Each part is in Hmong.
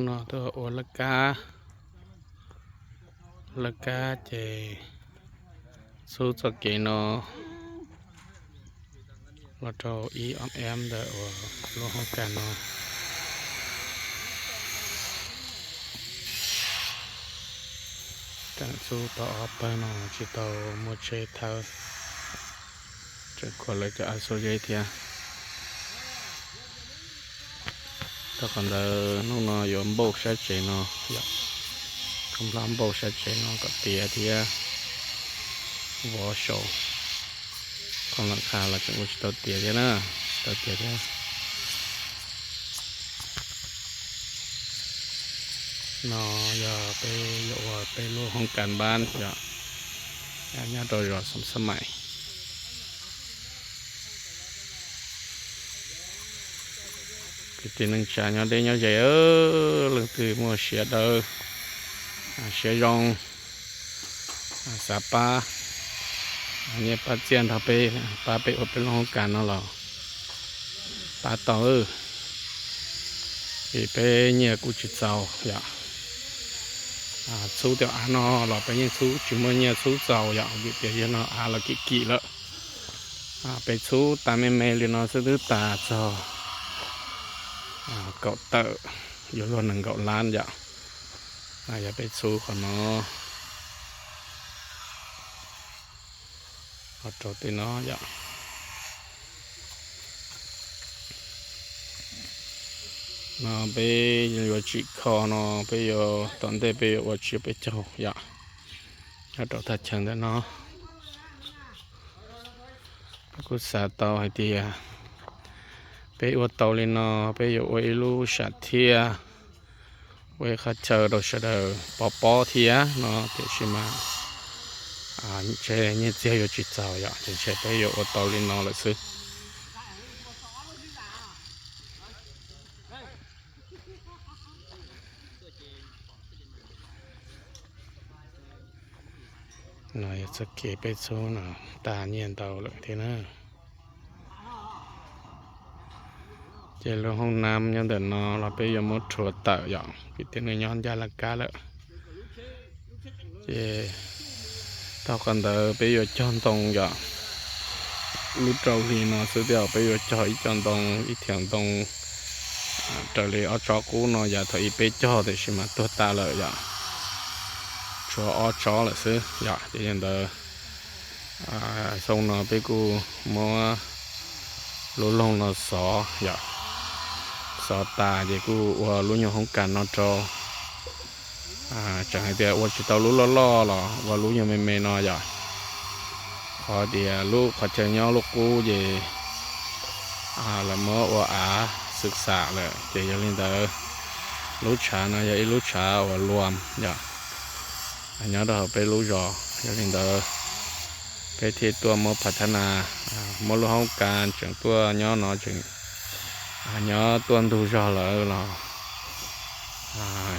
No tuaj ua laj kab, laj kab ces xub txoj kev no los rau ib om ev ntawm uas lub hoob kas no. Tseem xub tau ob pawg no tsis tau muaj tsheb thawb, tseem khuam lawv cov av xuab zeb thiab. Rau qhov ntawd hnub no yuav npauj sab tsev no, yuav npauj sab tsev no kom tiav thiab vov saum qhov las khas los tseem ua tsis tau tiav thiab na, tsis tau tiav thiab. No yog peb yuav ua peb lub hoob kas npab yom, nyob rau zos Xoom Xab Maim. Kwv tij neej tsa nyob deb nyob ze, leej twg muaj siab dawb siab zoo, xav pab nyiaj pab txiaj nrog peb, pab peb ua peb lub hoob kas no los pab tau, vim peb nyiaj kuj tsis txaus yom. Txhub tej av no los peb yeej txhub tsis muaj nyiaj txhub txaus yom, vim tias yog no av los kim kim lawm. Peb txhub tas me me li no xwb twb tas txog kaum tawm, yuav luag nees nkaum lab yom. Yog peb txhub qhov no, qhov rau tej no yom. No peb yuav tsim kho no, peb yuav tom ntej peb yuav ua tsiab peb caug yom, nyob rau thaj chaw ntawm no. Kuj xav tau hais tias peb ua tau li no, peb yuav ua ib lub sam thiaj, ua ib qhov chaw rau sawv daws pov pob thiab no, tiam sis mas ntshe nyiaj txiag yuav tsis txaus yom, ces ntshe peb yuav ua tau li no lawm xwb. No yog txoj kev peb txhub no, tas nyiaj ntau lawm thiab na. Ces lub hoob nab nyob ntawm no los peb yuav muab rhuav tawm yom, vim tias nws nyob ncaj laj kab lawm. Ces tau qhov ntawd peb yuav cog ntoo yom, lub rau hli no xwb thiab peb yuav cog ib co ntoo, ib thiam ntoo raws li ob tsob qub no, yav thaum ub peb cog tiam sis mas tuag tas lawm yom, tshuav ob tsob lawm xwb yom. Ces yog ntawd xyoo no peb kuj muab lub loog no xov yom, xov tas ces kuj ua lub nyuag hoob kas no rau. Tseem hais tias ua tsis tau lub loj loj los ua lub nyuag me me no yom, qhov tias lub qhov chaw nyob lub qub ces lawv muab ua av xwm xam lawm, ces yog li ntawd lub tshav no yog ib lub tshav uas luam yom, nyob rau hauv peb lub zos. Yog li ntawd peb thiaj tuaj muab phav thab nas, muab lub hoob kas tseem tuaj nyob no, tseem nyob tuaj ntug zog lawm los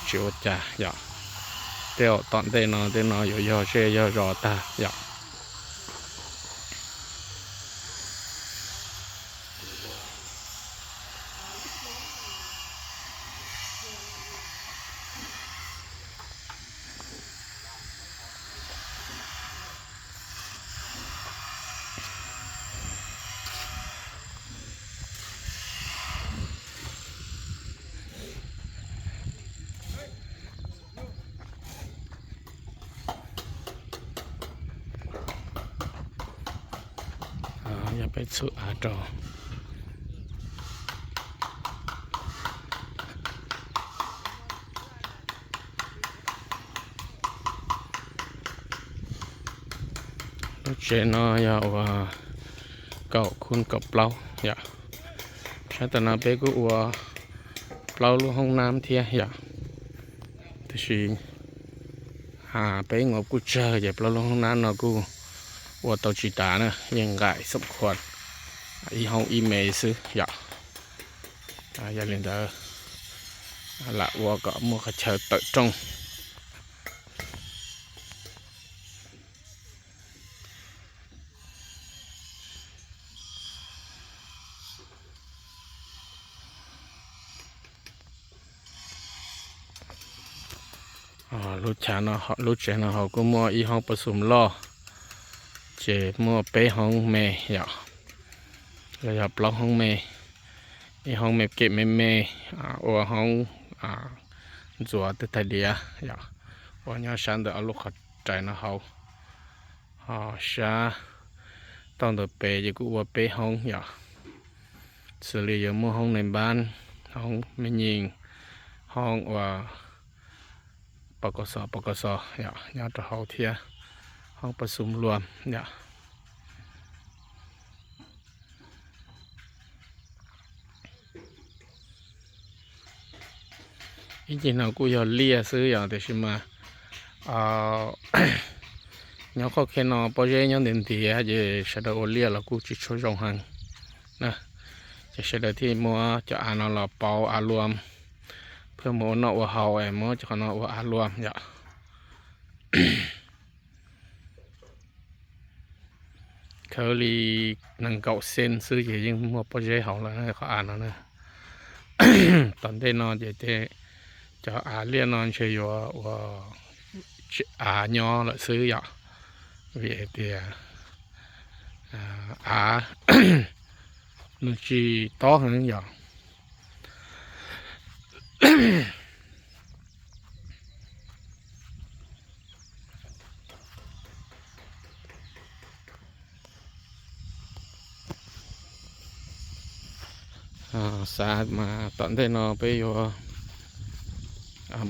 tsis ua cas yom. Tej zaum tom ntej no tej no yuav yog zej yog zos tag yom. Yog peb txhub av rau. Lub tsev no yog uas kaum khub kaum plaub yom. Sab tom no peb kuj ua plaub lub hoob nab thiab yom. Tiam sis peb ua kuj tsawg ces plaub lub hoob nab no kuj ua tau tsis tas na, yeej nqaim xom khuam ib hoob ib me xwb yom. Yog li ntawd lam ua kom muaj qhov chaw tawm rooj. Lub chav no, lub tsev no hauv kuj muaj ib hoob pas xum loj, ces muaj peb hoob me yom, los yog plaub hoob me. Ib hoob me kem me me, ua hoob ntxuav tej tais diav yom, uas nyob sab ntawm ob lub qhov rais no hauv. Ho sab toj ntawd pem ces kuj ua peb hoob yom. Xws li yuav muaj hoob neeg npab, hoob me nyeem, hoob ua pov kos xos pov kos xos yom nyob rau hauv thiab, hoob pas xum luam yom. Ib ncig no kuj yog liaj xwb yom, tiam sis mas nyob qhov kiag no pob zeb nyob ntiav ntiav ces sawv daws ua liaj los kuj tsis tshua zoo heev na. Ces sawv daws thiaj muab cov av no los pauv av luam, pheej mus ua noj ua haus es muab cov qhov no ua av luam yom. Khawb li nees nkaum xees xwb ces yeej muaj pob zeb hauv lawm qhov av no na. Tom ntej no ces cov av liaj no ntshe yuav ua av nyob lawm xwb yom, vim hais tias av nws tsis tob heev yom. Xav mas tom ntej no peb yuav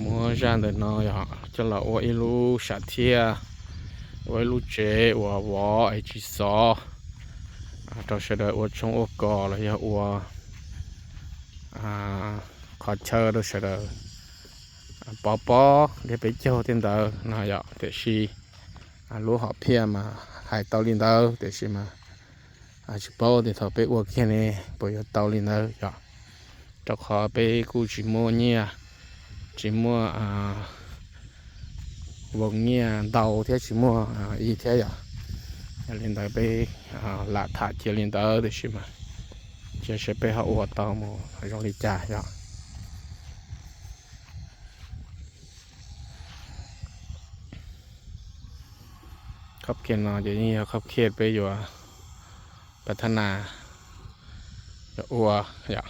muab zaj ntawm no yog coj los ua ib lub sam thiaj, ua ib lub tsev uas vov es tsis xov, rau sawv daws ua tshoob ua kos los yog ua qhov chaw rau sawv daws pov pob thiab peb caug tej ntawd no yom. Tiam sis lub hom phiaj mas hais tau li ntawd, tiam sis mas tsis paub tias thaum peb ua kiag ne puas yuav tau li ntawd yom. Rau qhov peb kuj tsis muaj nyiaj, tsis muaj voos nyiaj ntau thiab tsis muaj ib thiab yom. Yog li ntawd peb lam tham cia li ntawd, tiam sis mas cia saib peb ho ua tau mus zoo li cas yom. Khob kiag no ces yeej yog khob kiag peb yuav pas thab nas yuav ua yom.